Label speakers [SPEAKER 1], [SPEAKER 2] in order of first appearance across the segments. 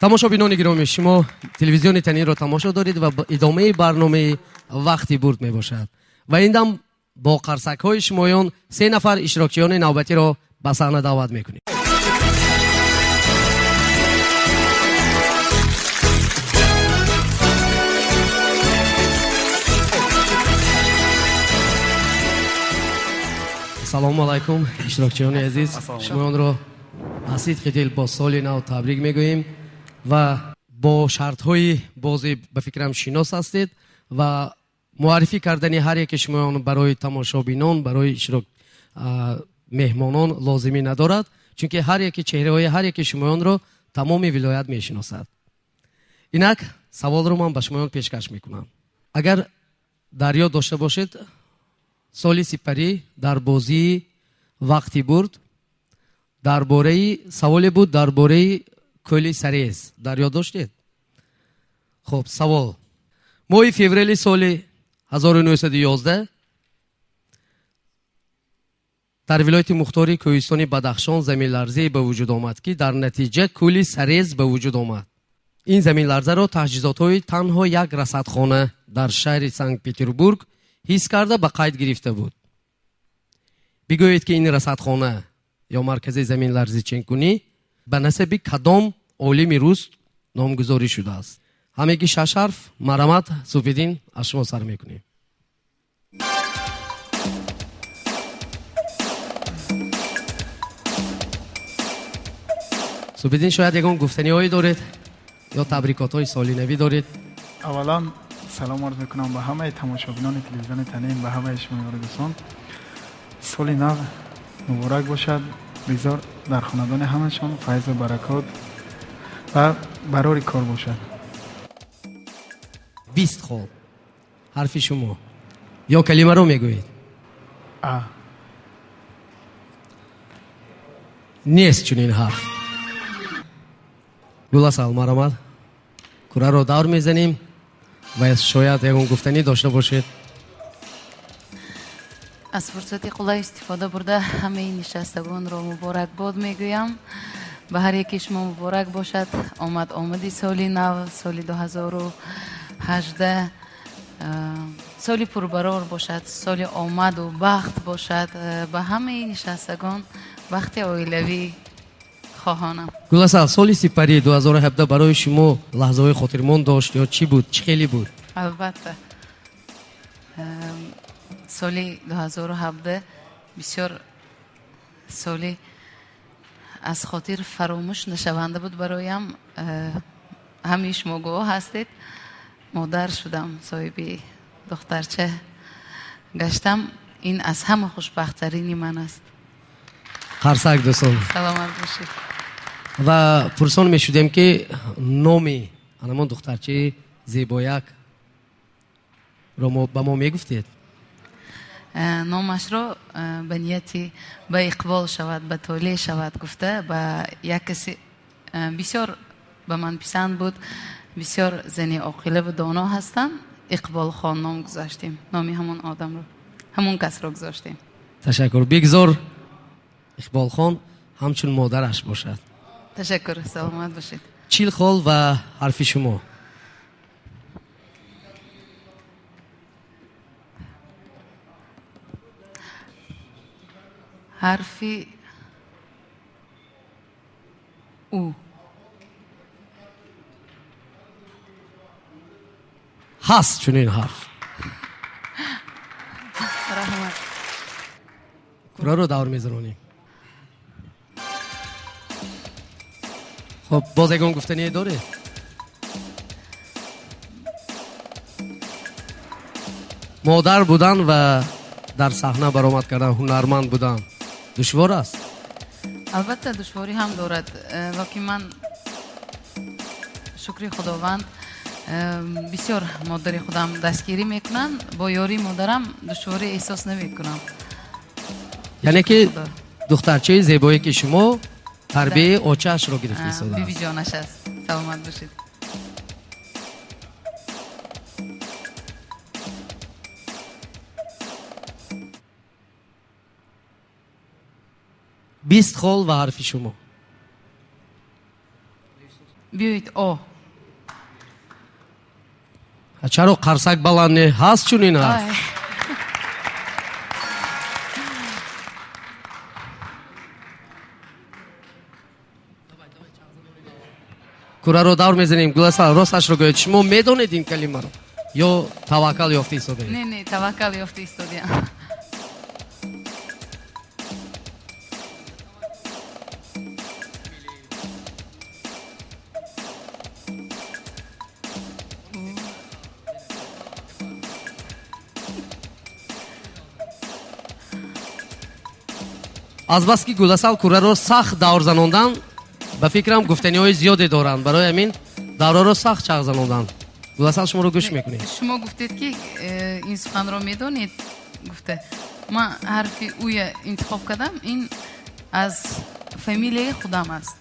[SPEAKER 1] Тамошобинони гиромӣ, шумо телевизиони Танинро тамошо доред ва идомаи барномаи вақти бурд мебошад. Ва ин дам бо қарсакҳои шумоён се нафар иштирокчиёни навбатиро ба саҳна даъват мекунем. Салому алайкум, иштирокчиёни азиз. Шумоёнро аз сидқи дил бо соли нав табрик мегӯем ва бо шартҳои бозӣ ба фикрам шинос ҳастед ва муаррифӣ кардани ҳар яке шумоён барои тамошобинон, барои иштирок меҳмонон лозимӣ надорад, чунки ҳар яке чеҳраҳои ҳар яке шумоёнро тамоми вилоят мешиносад. Инак саволро ман ба шумоён пешкаш мекунам. Агар дар ёд дошта бошед, соли сипарӣ дар бозии вақти бурд дар бораи саволе буд дар бораи кӯли Сарез. Дар ёд доштед? Хуб, савол. Моҳи феврали соли 1911 дар вилояти мухтори кӯҳистони Бадахшон заминларзае ба вуҷуд омад, ки дар натиҷа кӯли Сарез ба вуҷуд омад. Ин заминларзаро таҷҳизотҳои танҳо як расадхона дар шаҳри Санкт-Петербург ҳис карда ба қайд гирифта буд. Бигӯед, ки ин расадхона ё маркази заминларзиченкунӣ ба насаби кадом олими рус номгузорӣ шудааст? Ҳамагӣ шаш ҳарф. Марамат, Суфиддин, аз шумо сар мекунем. Суфиддин, шояд ягон гуфтаниҳое доред ё табрикотҳои соли навӣ доред?
[SPEAKER 2] Аввалан салом арз мекунам ба ҳамаи тамошобинони телевизиони Танин, ба ҳамаи шумо ёридӯстон. Соли нав муборак бошад. Бигзор дар хонадони ҳамашон файзу баракот ва барори кор бошад.
[SPEAKER 1] 20 хол. Ҳарфи шумо. Ё калимаро мегӯед?
[SPEAKER 2] А.
[SPEAKER 1] Нест чунин ҳарф. Гуласал, марамат. Кураро давр мезанем ва шояд ягон гуфтанӣ дошта бошед.
[SPEAKER 3] Аз фурсати қулай истифода бурда ҳамаи нишастагонро муборакбод мегӯям. Ба ҳар яке шумо муборак бошад. Омад омади соли нав, соли 2018, соли пурбарор бошад, соли омаду бахт бошад. Ба ҳамаи нишастагон бахти оилавӣ хоҳонам.
[SPEAKER 1] Гуласал, соли сипарии 2017 барои шумо лаҳзаҳои хотирмон дошт ё чӣ буд? Чӣ хеле буд?
[SPEAKER 3] Албатта. Соли 2017 бисёр соли аз хотир фаромӯш нашаванда буд бароям. Ҳамаи шумо гувоҳ ҳастед. Модар шудам, соҳиби духтарча гаштам. Ин аз ҳама хушбахттарини ман аст.
[SPEAKER 1] Қарсак, дӯстон.
[SPEAKER 3] Саломат бошед.
[SPEAKER 1] Ва пурсон мешудем, ки номи анамон духтарчаи зебояк ро ба мо мегуфтед?
[SPEAKER 3] Номашро ба нияти ба иқбол шавад, ба толеъ шавад гуфта, ба як касе бисёр ба ман писанд буд, бисёр зани оқила ва доно ҳастанд, Иқболхон ном гузоштем. Номи ҳамон одамро, ҳамон касро гузоштем.
[SPEAKER 1] Ташаккур. Бигзор Иқболхон ҳамчун модараш бошад.
[SPEAKER 3] Ташаккур, саломат бошед.
[SPEAKER 1] 40 хол ва ҳарфи шумо.
[SPEAKER 3] Ҳарфи У.
[SPEAKER 1] Ҳаст чунин ҳарф.
[SPEAKER 3] Раҳмат.
[SPEAKER 1] Кураро давр мезанонем. Хуб, боз ягон гуфтание доред? Модар будан ва дар саҳна баромад кардан, ҳунарманд будан душвор аст?
[SPEAKER 3] Албатта душворӣ ҳам дорад, лекин ман шукри Худованд бисёр модари худам дастгирӣ мекунанд. Бо ёрии модарам душворӣ эҳсос намекунам.
[SPEAKER 1] Яъне ки духтарчаи зебое ки шумо тарбияи очаашро гирифта истодааст.
[SPEAKER 3] Бибиҷонаш аст. Саломат бошед.
[SPEAKER 1] 20 хол ва ҳарфи шумо.
[SPEAKER 3] Биёед О.
[SPEAKER 1] Чаро қарсак баланд не? Ҳаст чунин ҳарф?
[SPEAKER 3] Ай.
[SPEAKER 1] Кураро давр мезанем. Гуласал, росташро гӯед, шумо медонед ин калимаро ё таваккал ёфта истодаед?
[SPEAKER 3] Не, не, таваккал ёфта истодаям.
[SPEAKER 1] Азбаски Гуласал кураро сахт давр занондан, ба фикрам, гуфтаниҳои зиёде доранд, барои ҳамин давраро сахт чағ занонданд. Гуласал, шуморо гӯш мекунем.
[SPEAKER 3] Шумо гуфтед, ки ин суханро медонед, гуфта. Ман ҳарфи Уя интихоб кардам, ин аз фамилияи худам аст,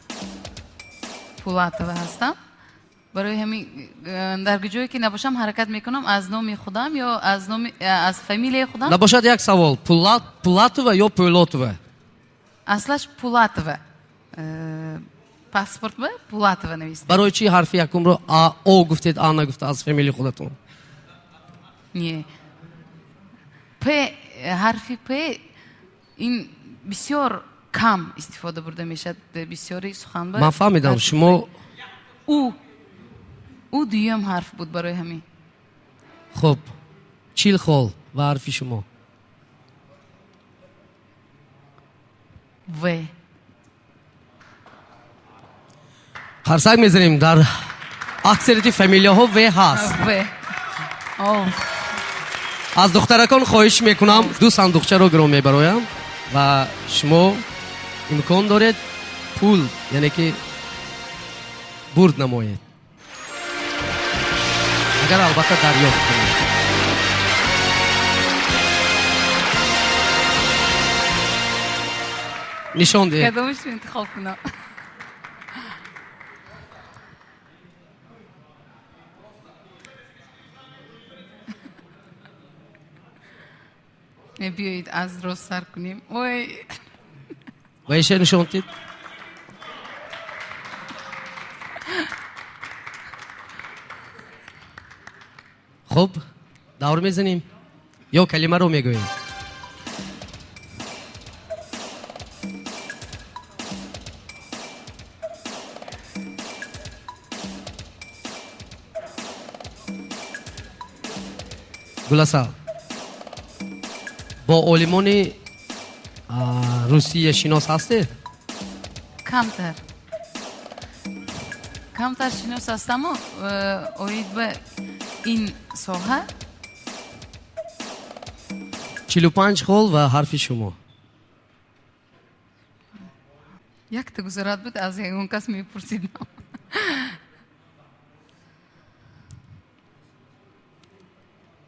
[SPEAKER 3] Пулатова ҳастам. Барои ҳамин дар ҷое ки набошам, ҳаракат мекунам аз номи худам ё аз номи аз фамилияи худам.
[SPEAKER 1] Набошад, як савол: Пулатова ё Пӯлотова?
[SPEAKER 3] Аслаш Пулатова. Паспорт ба Пулатова нависта.
[SPEAKER 1] Барои чӣ ҳарфи якумро а О гуфтед, А нагуфта, аз фамилияи худатон?
[SPEAKER 3] Не, П, ҳарфи П ин бисёр кам истифода бурда мешавад, бисёри сухан ба
[SPEAKER 1] Ман фаҳмидам, шумо
[SPEAKER 3] У дуюм ҳарф буд, барои ҳамин.
[SPEAKER 1] Хуб, 40 хол ва ҳарфи шумо.
[SPEAKER 3] В.
[SPEAKER 1] Қарсак мезанем. Дар аксарияти фамилияҳо В ҳаст.
[SPEAKER 3] В. О.
[SPEAKER 1] Аз духтаракон хоҳиш мекунам, ду сандуқчаро гиром мебароям ва шумо имкон доред пул, яъне ки бурд намоед, агар албатта дарёфт кунед. Нишон диҳед.
[SPEAKER 3] Кадомашро интихоб кунам? Биёед, аз рост сар кунем. Ой.
[SPEAKER 1] Ва иша нишон дид. Хуб, давр мезанем ё калимаро мегӯем? Гуласал, бо олимони Русия шинос ҳастед?
[SPEAKER 3] Камтар, камтар шинос ҳастаму оид ба ин соҳа.
[SPEAKER 1] 45 хол ва ҳарфи шумо.
[SPEAKER 3] Якта гузарат буд, аз ягон кас мепурсидам.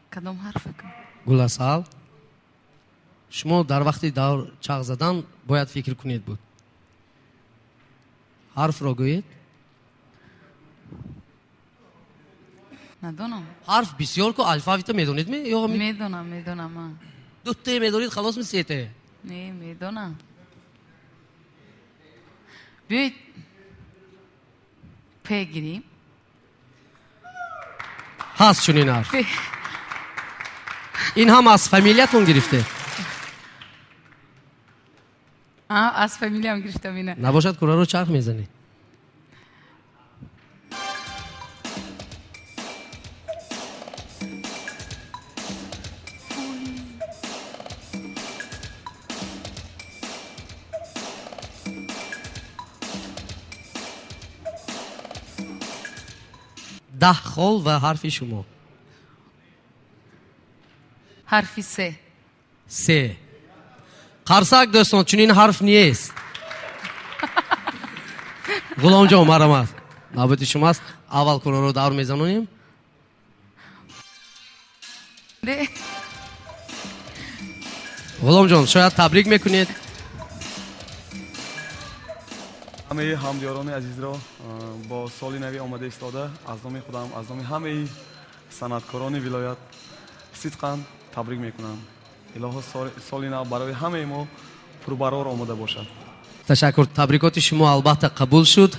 [SPEAKER 3] Кадом ҳарф?
[SPEAKER 1] Гуласал, шумо дар вақти давр чағ задан бояд фикр кунед буд. Ҳарфро гӯед.
[SPEAKER 3] Надонам.
[SPEAKER 1] Ҳарф бисёр ку, алфавита медонед ми ё?
[SPEAKER 3] Медонам, медонам.
[SPEAKER 1] Дутае медонед, халос ми, сетае?
[SPEAKER 3] Не, медонам. Биёед, П гирим.
[SPEAKER 1] Ҳаст чунин ҳарф. Ин ҳам аз фамилиятон гирифте?
[SPEAKER 3] Аз фамилиям гирифтам ина.
[SPEAKER 1] Набошад, кураро чарх мезанед. 10 хол ва ҳарфи шумо.
[SPEAKER 3] Ҳарфи Се.
[SPEAKER 1] Се. Қарсак, дӯстон, чунин ҳарф нест. Ғуломҷон, марҳамат, навбати шумоаст. Аввал кураро давр мезанонем. Ғуломҷон, шояд табрик мекунед.
[SPEAKER 4] Ҳамаи ҳамдиёрони азизро бо соли нави омада истода аз номи худам, аз номи ҳамаи санъаткорони вилоят сидқан табрик мекунам. Илоҳо, соли нав барои ҳамаи мо пурбарор омода бошад.
[SPEAKER 1] Ташаккур, табрикоти шумо албатта қабул шуд.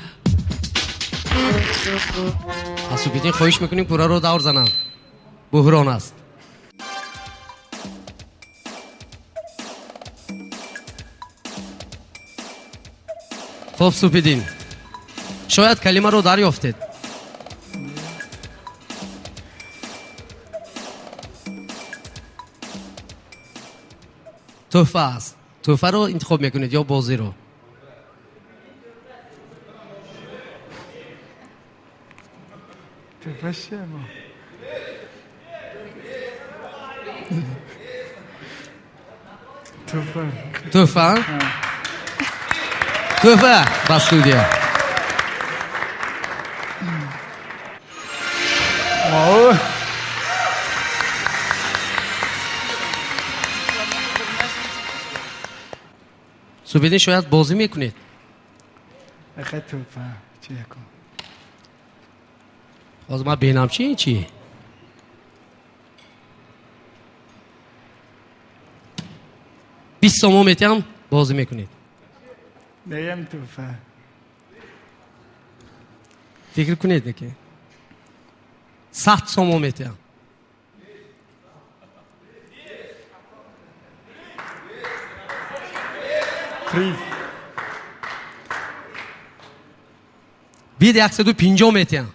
[SPEAKER 1] Аз Субҳиддин хоҳиш мекунем кураро давр зананд. Буҳрон аст. Хуб, Субҳиддин, шояд калимаро дарёфтед. Тӯҳфа аст. Тӯҳфаро интихоб мекунед ё бозиро?
[SPEAKER 2] Тӯҳфа чия? Тӯҳфа.
[SPEAKER 1] Тӯҳфа? Тӯҳфа ба студия. Субҳиддин, шояд бозӣ мекунед?
[SPEAKER 2] Ахай тӯҳфа чи якум?
[SPEAKER 1] Ҳозир ман бинам чи ин чи? 20 сомон метиҳам, бозӣ мекунед.
[SPEAKER 2] Неям тӯҳфа.
[SPEAKER 1] Фикр кунед неки. 100 сомон метиҳам.
[SPEAKER 2] Приз.
[SPEAKER 1] Бид 150 метиҳам.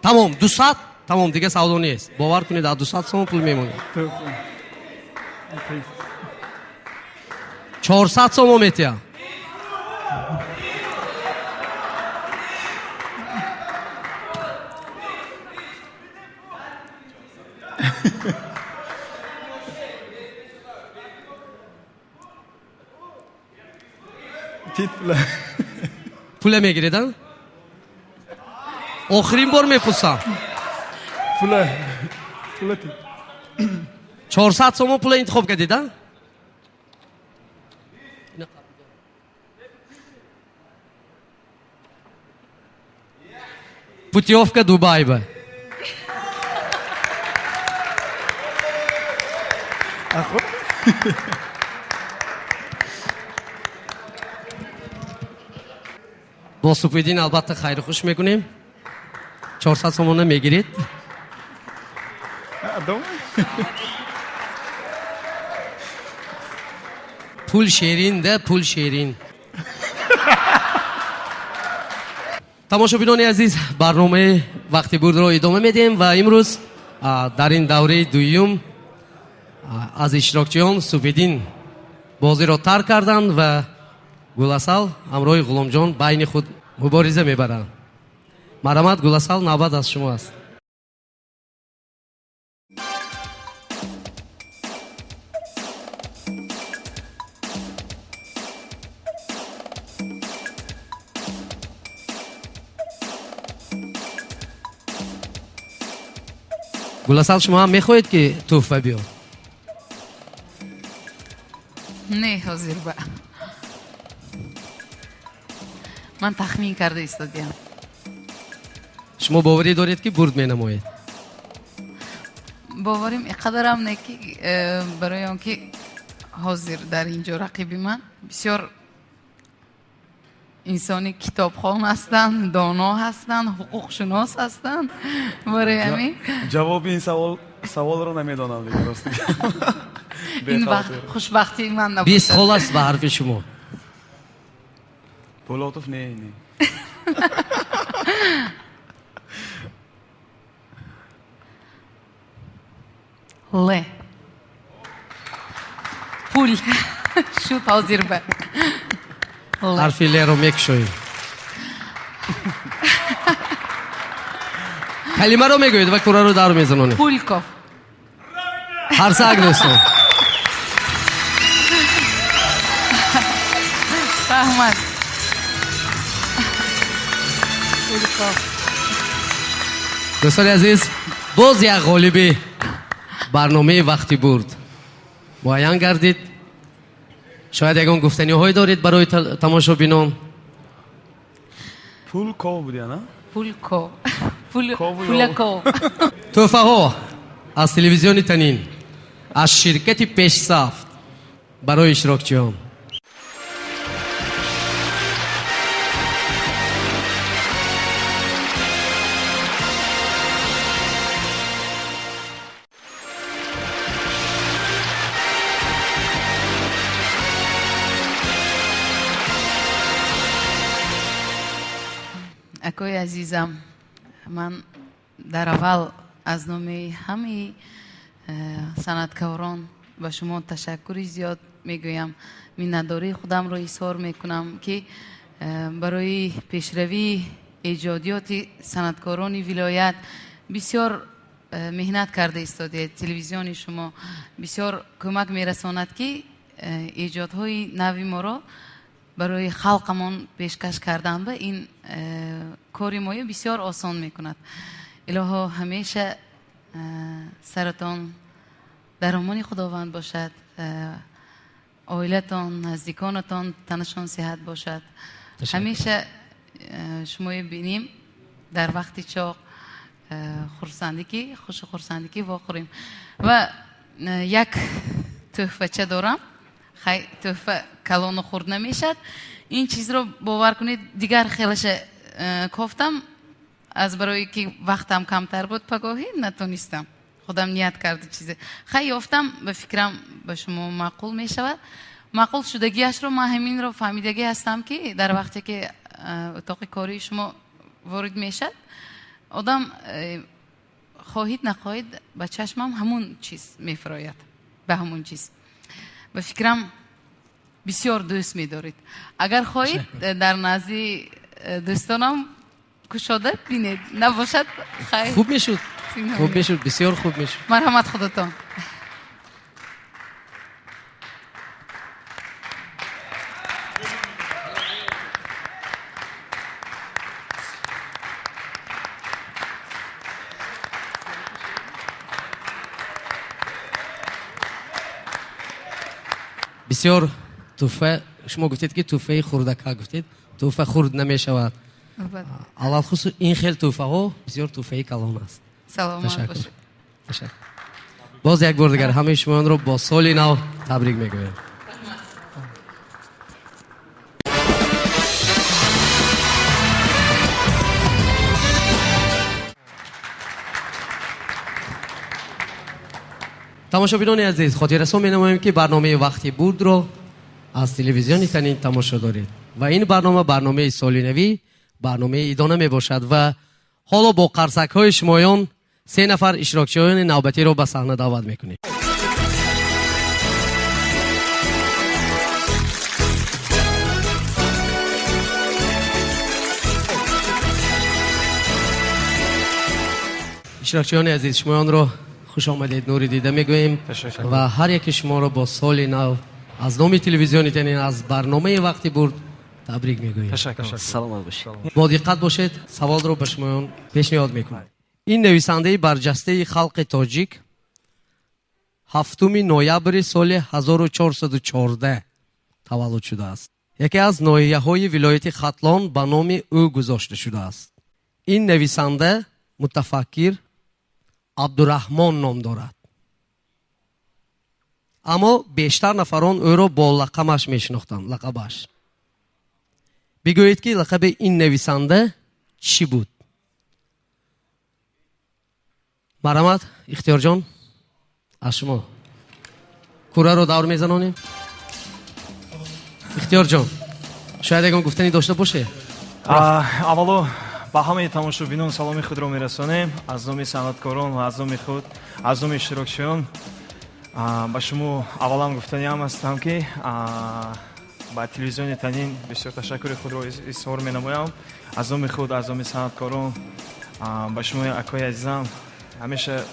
[SPEAKER 1] Тамом, 200, тамом, дига савдо нест. Бовар кунед, аз 200 сомон пул мемонед. 400 сомон метиҳам. Пула мегиред, а? Охирин бор мепурсам.
[SPEAKER 2] Пула. Пула ти.
[SPEAKER 1] 400 сомон пула интихоб кардед, а? Путевка Дубай ба. Бо Субҳиддин албатта хайру хуш мекунем. 400 сомона мегиред. Пул шерин да, пул шерин. Тамошобинони азиз, барномаи вақти бурдро идома медиҳем ва имрӯз дар ин давраи дуюм аз иштирокчиён Субҳиддин бозиро тарк карданд ва Гуласал ҳамроҳи Ғуломҷон байни худ мубориза мебаранд. Марҳамат, Гуласал, навбат аз шумо аст. Гуласал, шумо ҳам мехоҳед ки тӯҳфа биёд?
[SPEAKER 3] Не, ҳозир ба. Ман тахмин карда истодиям.
[SPEAKER 1] Шумо боварӣ доред ки бурд менамоед?
[SPEAKER 3] Боварим иқадарам не ки, барои он ки ҳозир дар ин ҷо рақиби ман бисёр инсони китобхон ҳастанд, доно ҳастанд, ҳуқуқшунос ҳастанд. Барои ҳамин
[SPEAKER 4] ҷавоби ин саволро намедонам дигар, рости.
[SPEAKER 3] Ин хушбахтии ман набуд.
[SPEAKER 1] 20 хол аст ба ҳарфи шумо.
[SPEAKER 4] Пулотов не, не.
[SPEAKER 3] Ле. Пул. Шуд ҳозир ба.
[SPEAKER 1] Ҳарфи леро мекушоем. Калимаро мегӯед ва кураро дар мезанонед.
[SPEAKER 3] Пулков.
[SPEAKER 1] Ҳарсак, дӯстон.
[SPEAKER 3] Раҳмат. Пулков.
[SPEAKER 1] Дӯстони азиз, боз як ғолиби барномаи вақти бурд муайян гардид. Шояд ягон гуфтаниҳое доред барои тамошобинон?
[SPEAKER 4] Пулков буд, я, на?
[SPEAKER 3] Пулков.
[SPEAKER 4] Кову ё-
[SPEAKER 3] Пулаков.
[SPEAKER 1] Тӯҳфаҳо аз телевизиони Танин, аз ширкати пешсафт барои иштирокчиён.
[SPEAKER 3] Акои азизам, ман дар аввал аз номи ҳамаи санъаткорон ба шумо ташаккури зиёд мегӯям. Миннатдории худамро изҳор мекунам, ки барои пешравии эҷодиёти санъаткорони вилоят бисёр меҳнат карда истодед. Телевизиони шумо бисёр кӯмак мерасонад, ки эҷодҳои нави моро барои халқамон пешкаш кардан ва ин кори моро бисёр осон мекунад. Илоҳо ҳамеша саратон дар амони Худованд бошад, оилатон, наздиконатон танашон сиҳат бошад. Ҳамеша шуморо бинем дар вақти чоқ хурсандӣ ки хушу хурсандӣ ки вохӯрем. Ва як тӯҳфача дорам. Хай, тӯҳфа калону хурд намешад. Ин чизро бовар кунед, дигар хелаша кофтам, аз барои ки вақтам камтар буд, пагоҳӣ натонистам. Худам ният карда чизе. Хай, ёфтам, ба фикрам ба шумо маъқул мешавад. Маъқул шудагиашро ман ҳаминро фаҳмидагӣ ҳастам, ки дар вақте ки утоқи кории шумо ворид мешавад, одам хоҳид нахоҳид ба чашмам ҳамун чиз мефарояд, ба ҳамун чиз. Ба фикрам бисёр дӯст медоред. Агар хоҳед, дар назди дӯстонам кушода бинед, набошад хайр.
[SPEAKER 1] Хуб мешуд. Хуб мешуд, бисёр хуб мешуд.
[SPEAKER 3] Марҳамат худатон.
[SPEAKER 1] Бисёр туҳфа, шумо гуфтед ки туҳфаи хурдака гуфтед, туҳфа хурд намешавад. Алалхусус ин хел туҳфаҳо бисёр туҳфаи калон аст.
[SPEAKER 3] Саломат бошед.
[SPEAKER 1] Ташаккур. Боз як бор дигар ҳамаи шуморо бо соли нав табрик мегӯям. Тамошобинони азиз, хотиррасон менамоем, ки барномаи вақти бурдро аз телевизиони Танин тамошо доред ва ин барнома барномаи соли навӣ, барномаи идона мебошад ва ҳоло бо қарсакҳои шумоён се нафар иштирокчиёни навбатиро ба саҳна даъват мекунем. Иштирокчиёни азиз, шумоёнро хуш омадед, нури дида мегӯем ва ҳар яки шуморо бо соли нав аз номи телевизиони Танин, аз барномаи вақти бурд табрик мегӯем.
[SPEAKER 5] Саломат бошед.
[SPEAKER 1] Бо диққат бошед, саволро ба шумоён пешниҳод мекунам. Ин нависандаи барҷастаи халқи тоҷик 7 ноябри соли 1414 таваллуд шудааст. Яке аз ноҳияҳои вилояти Хатлон ба номи ӯ гузошта шудааст. Ин нависанда мутафаккир Абдураҳмон ном дорад. Аммо бештар нафарон ӯро бо лақабаш мешинохтанд, лақабаш. Бигӯед ки лақаби ин нависанда чӣ буд? Марҳамат, Ихтиёрҷон, аз шумо. Кураро давр мезанонем. Ихтиёрҷон, шояд ягон гуфтанӣ дошта бошед?
[SPEAKER 6] Аввало ба ҳамаи тамошобинон саломи худро мерасонем. Аз номи санъаткорон ва аз номи худ, аз номи иштирокчиён ба шумо аввалан гуфтаниам ҳастам, ки ба телевизиони Танин бисёр ташаккури худро изҳор менамоям. Аз номи худ, аз номи санъаткорон ба шумо акои азизам ҳамеша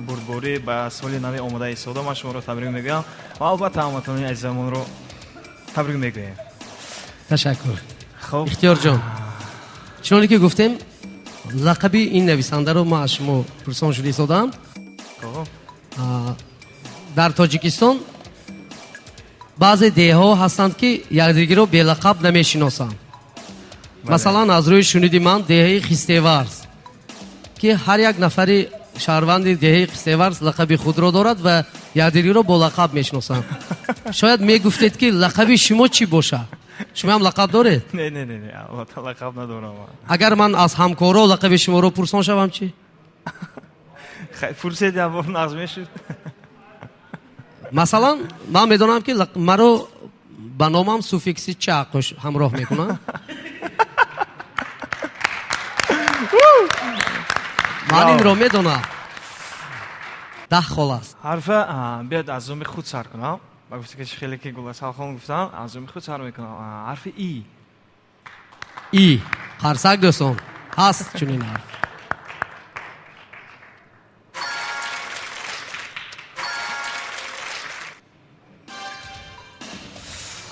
[SPEAKER 6] бурдборӣ ба соли нави омода истода ман шуморо табрик мегӯям ва албатта ҳамватанони азизамонро табрик мегӯем.
[SPEAKER 1] Ташаккур. Ихтиёрҷон, чуноне ки гуфтем, лақаби ин нависандаро ман аз шумо пурсон шуда истодаам. Дар Тоҷикистон баъзе деҳаҳо ҳастанд, ки якдигарро белақаб намешиносанд. Масалан, аз рӯи шуниди ман деҳаи Хистеварз, ки ҳар як нафари шаҳрванди деҳаи Хистеварз лақаби худро дорад ва якдигарро бо лақаб мешиносанд. Шояд мегуфтед, ки лақаби шумо чӣ бошад? Шумо ҳам лақаб доред?
[SPEAKER 6] Не, не, не, не, албатта лақаб надорам.
[SPEAKER 1] Агар ман аз ҳамкоро лақаби шуморо пурсон шавам чӣ?
[SPEAKER 6] Хай, пурсед, як бор нағз мешуд.
[SPEAKER 1] Масалан, ман медонам, ки маро ба номам суффикси ча ҳамроҳ мекунанд. Ман инро медонам. 10 хол аст.
[SPEAKER 6] Ҳарфа биёд аз номи худ сар кунам. Ба гуфти ки хеле ки Гуласалхон гуфтам, аз номи худ сар мекунам. Ҳарфи И.
[SPEAKER 1] И. Қарсак дӯстон. Ҳаст чунин ҳарф.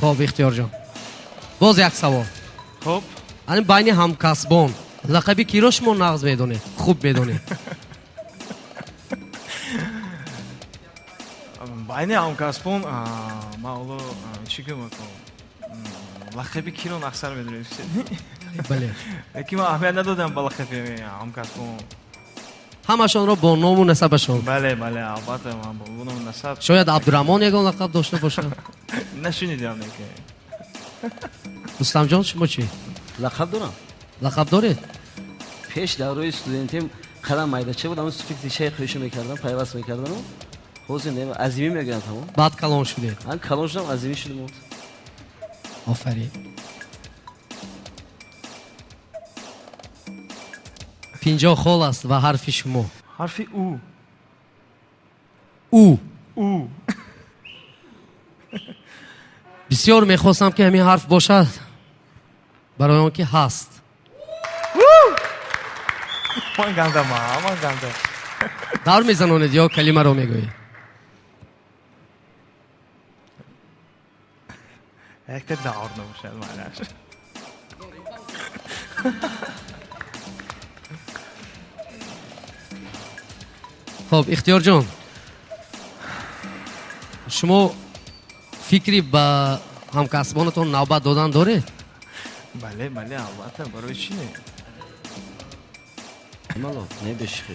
[SPEAKER 1] Хоб, Ихтиёрҷон. Боз як савол.
[SPEAKER 6] Хоб.
[SPEAKER 1] Ани байни ҳамкасбон лақаби киро шумо нағз медонед? Хуб медонед?
[SPEAKER 6] Байни ҳамкасбон ман ҳоло чӣ гӯям? Лақаби киро нағзтар медонед?
[SPEAKER 1] Бале.
[SPEAKER 6] Лекин ман аҳамият надодам ба лақаби ҳамкасбон.
[SPEAKER 1] Ҳамашонро бо ному насабашон.
[SPEAKER 6] Бале, бале, албатта ман бо ному насаб.
[SPEAKER 1] Шояд Абдураҳмон ягон лақаб дошта бошад?
[SPEAKER 6] Нашунидам лекин.
[SPEAKER 1] Рустамҷон, шумо чӣ?
[SPEAKER 5] Лақаб дорам.
[SPEAKER 1] Лақаб доред?
[SPEAKER 5] Пеш давраи студентим қалам майдача буд, ҳамон суфикси шай қӯша мекардам, пайваст мекардам. Ҳозир не, азимӣ мегӯям тамом.
[SPEAKER 1] Баъд калон шудед?
[SPEAKER 5] Ман калон шудам, азимӣ шудам.
[SPEAKER 1] Офарин. 50 хол аст ва ҳарфи шумо.
[SPEAKER 6] Ҳарфи У.
[SPEAKER 1] У.
[SPEAKER 6] У.
[SPEAKER 1] Бисёр мехостам ки ҳамин ҳарф бошад, барои он ки ҳаст.
[SPEAKER 6] Ман гандам, ман гандам.
[SPEAKER 1] Давр мезанонед ё калимаро мегӯед?
[SPEAKER 6] Якта давр набошад, маълаш.
[SPEAKER 1] Хоб, Ихтиёрҷон, шумо фикри ба ҳамкасбонатон навбат додан доред?
[SPEAKER 6] Бале, бале, албатта, барои чӣ не?
[SPEAKER 5] Мало, не бешихи.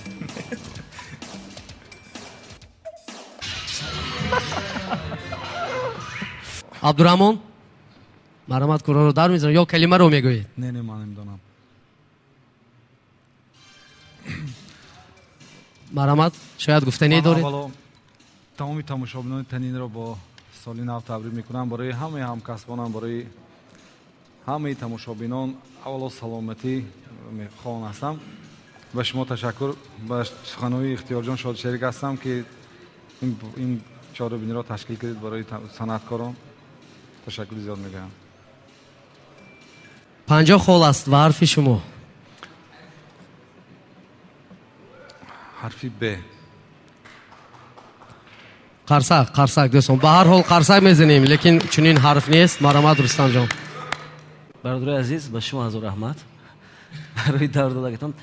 [SPEAKER 1] Абдураҳмон, марҳамат, кураро дар мезанам ё калимаро мегӯед?
[SPEAKER 4] Не, не, ман намедонам.
[SPEAKER 1] Марҳамат, шояд гуфтание доред?
[SPEAKER 4] Тамоми тамошобинони Танинро бо соли нав табрик мекунам. Барои ҳамаи ҳамкасбонам, барои ҳамаи тамошобинон аввало саломатӣ мехоҳон ҳастам. Ба шумо ташаккур, ба суханҳои Ихтиёрҷон шодшерик ҳастам ки ин чорабиниро ташкил кардед барои санъаткорон. Ташаккури зиёд мегӯям.
[SPEAKER 1] 50 хол аст ва ҳарфи шумо.
[SPEAKER 4] Ҳарфи Б.
[SPEAKER 1] Қарсак, қарсак дӯстон. Ба ҳар ҳол қарсак мезанем, лекин чунин ҳарф нест. Марҳамат, Рустамҷон.
[SPEAKER 5] Бародарои азиз, ба шумо ҳазор раҳмат барои давр додагитон.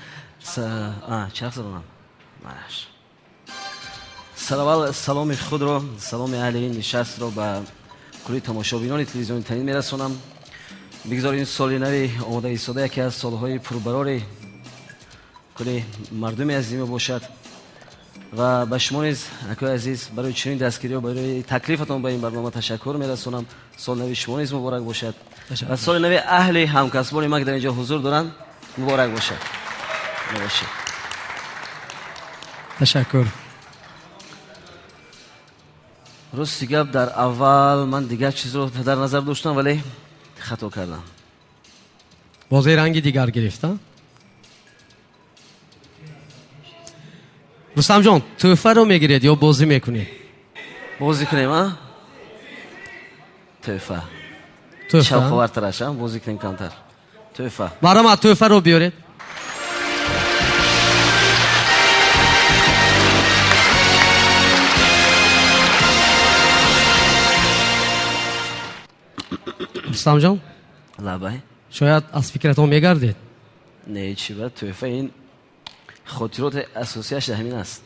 [SPEAKER 5] Чарх задонам. Мараш. Сараввал саломи худро, саломи аҳли ин нишастро ба кулли тамошобинони телевизиони Танин мерасонам. Бигзор ин соли нави омода истода яке аз солҳои пурбарори кулли мардуми азима бошад ва ба шумо низ, акои азиз, барои чунин дастгириҳо, барои таклифатон ба ин барнома ташаккур мерасонам. Соли нави шумо низ муборак бошад ва соли нави аҳли ҳамкасбони ман, ки дар инҷо ҳузур доранд, муборак бошад.
[SPEAKER 1] Ташаккур.
[SPEAKER 5] Рости гап, дар аввал ман дигар чизро дар назар доштам, вале хато кардам.
[SPEAKER 1] Бозе ранги дигар гирифта? Рустамҷон, тӯҳфаро мегиред ё бозӣ мекунед?
[SPEAKER 5] Бозӣ кунем, а? Тӯҳфа.
[SPEAKER 1] Тӯҳфа?
[SPEAKER 5] Шавқовартараш, а? Бозӣ кунем камтар. Тӯҳфа.
[SPEAKER 1] Марҳамат, тӯҳфаро биёред. Рустамҷон?
[SPEAKER 5] Лабай.
[SPEAKER 1] Шояд аз фикратон мегардед?
[SPEAKER 5] Не, чӣ ба тӯҳфа ин хотироти асосияш ҳамин аст.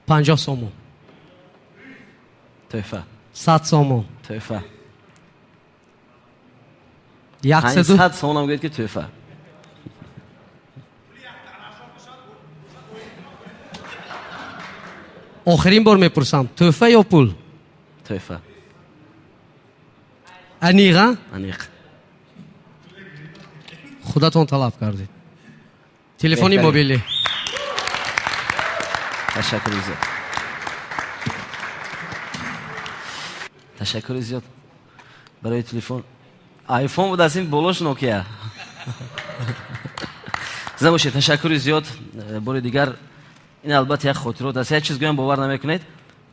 [SPEAKER 1] 50 сомон.
[SPEAKER 5] Тӯҳфа.
[SPEAKER 1] 100 сомон.
[SPEAKER 5] Тӯҳфа.
[SPEAKER 1] 100
[SPEAKER 5] сомонам гӯед ки тӯҳфа.
[SPEAKER 1] Охирин бор мепурсам, тӯҳфа ё пул?
[SPEAKER 5] Тӯҳфа.
[SPEAKER 1] Аниқ, а?
[SPEAKER 5] Аниқ.
[SPEAKER 1] Худатон талаб кардед. Телефони мобилӣ.
[SPEAKER 5] Ташаккури зиёд. Ташаккури зиёд барои телефон. Айфон буд, аз ин болош Нокия. Зинда бошед, ташаккури зиёд. Бори дигар ин албатта як хотирот аст. Як чиз гӯям, бовар намекунед,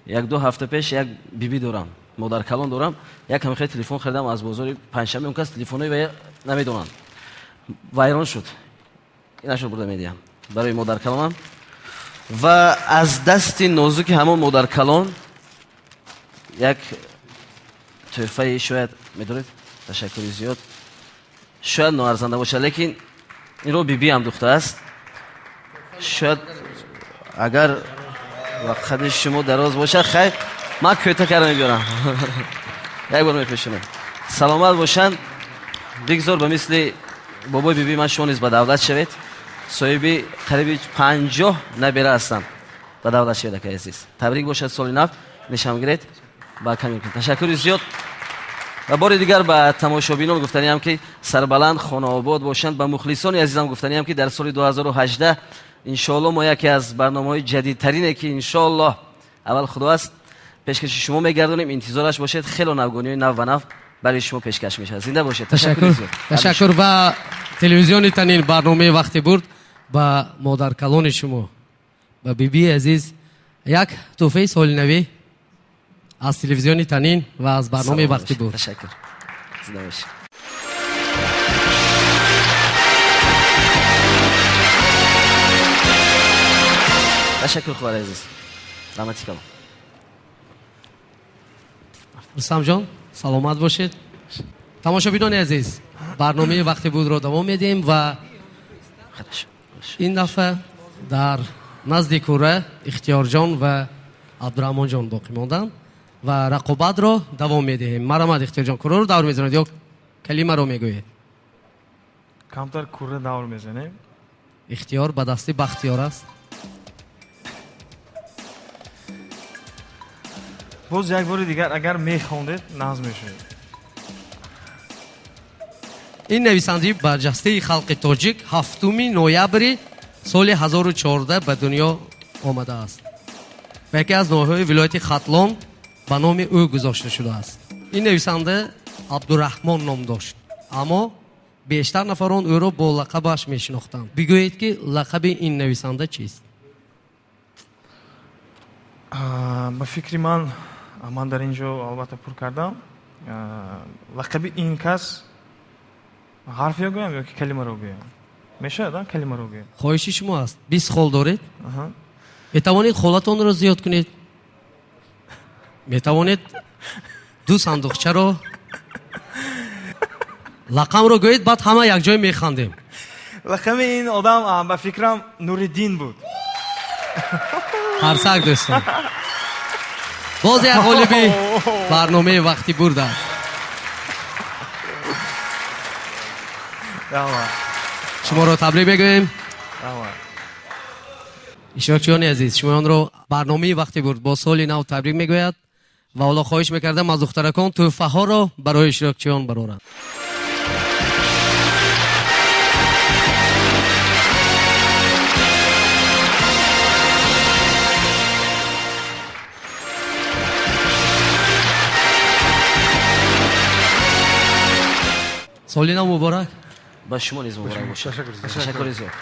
[SPEAKER 5] 1-2 ҳафта пеш як бибӣ дорам, модаркалон дорам, як ҳамихел телефон харидам аз бозори панҷшанбе, он кас телефонҳои вай намедонанд, вайрон шуд, инашро бурда медиҳам барои модаркалонам ва аз дасти нозуки ҳамон модаркалон як тӯҳфае шояд медоред. Ташаккури зиёд. Шояд ноарзанда бошад, лекин инро бибиам духтааст. Шояд агар қади шумо дароз бошад, хайр, ман кӯта карда мебиёрам, як бор мепӯшонам. Саломат бошанд. Бигзор ба мисли бобои биби ман шумо низ ба давлат шавед. Соҳиби қариби 50 набера ҳастам. Ба давлат шавед, акаи азиз. Табрик бошад соли нав. Нишон гиред, ба камин кунед. Ташаккури зиёд. Ва бори дигар ба тамошобинон гуфтаниам, ки сарбаланд, хонаобод бошанд. Ба мухлисони азизам гуфтаниам, ки дар соли 2018 иншоалло мо яке аз барномаҳои ҷадидтарине, ки иншоалло аввал худо аст, пешкаши шумо мегардонем. Интизораш бошед, хело навгониҳои нав ба нав барои шумо пешкаш мешавад. Зинда бошед.
[SPEAKER 1] Ташаккур, ташаккур. Ва телевизиони Танин, барномаи Вақти бурд ба модаркалони шумо, ба бибии азиз як тӯҳфаи соли навӣ аз телевизиони Танин ва аз барномаи Вақти бурд.
[SPEAKER 5] Ташаккур, зинда бошед. Ташаккур, хоҳари азиз, раҳмати калон.
[SPEAKER 1] Рустамҷон, саломат бошед. Тамошобинони азиз, барномаи Вақти бурдро давом медиҳем ва ин дафъа дар назди кура Ихтиёрҷон ва Абдураҳмонҷон боқӣ монданд ва рақобатро давом медиҳем. Марҳамат, Ихтиёрҷон, кураро давр мезанед ё калимаро мегӯед?
[SPEAKER 6] Камтар кура давр мезанем.
[SPEAKER 1] Ихтиёр ба дасти Бахтиёр аст.
[SPEAKER 6] Боз як бори дигар агар мехондед, нағз мешуд.
[SPEAKER 1] Ин нависандаи барҷастаи халқи тоҷик 7 ноябри соли 1014 ба дунё омадааст ва яке аз ноҳияҳои вилояти Хатлон ба номи ӯ гузошта шудааст. Ин нависанда Абдураҳмон ном дошт, аммо бештар нафарон ӯро бо лақабаш мешинохтанд. Бигӯед, ки лақаби ин нависанда чист?
[SPEAKER 6] Ба фикри ман, ман дар ин ҷо албатта пур кардам, лақаби ин кас ҳарф ё гӯям ё ки калимаро гӯям мешавад? Калимаро гӯям.
[SPEAKER 1] Хоҳиши шумо аст. 20 хол доред, метавонед холатонро зиёд кунед, метавонед ду сандуқчаро лақамро гӯед, баъд ҳама якҷоя механдем.
[SPEAKER 6] Лақами ин одам, ба фикрам, Нуриддин буд.
[SPEAKER 1] Қарсак, дӯстон. Боз як ғолиби барномаи Вақти бурд аст. Шуморо табрик мегӯем. Иштирокчиёни азиз, шумоёнро барномаи Вақти бурд бо соли нав табрик мегӯяд ва ҳоло хоҳиш мекардам аз духтаракон тӯҳфаҳоро барои иштирокчиён бароранд. Соли нав муборак.
[SPEAKER 5] Ба шумо низ муборак бошад. Ташаккури зиёд.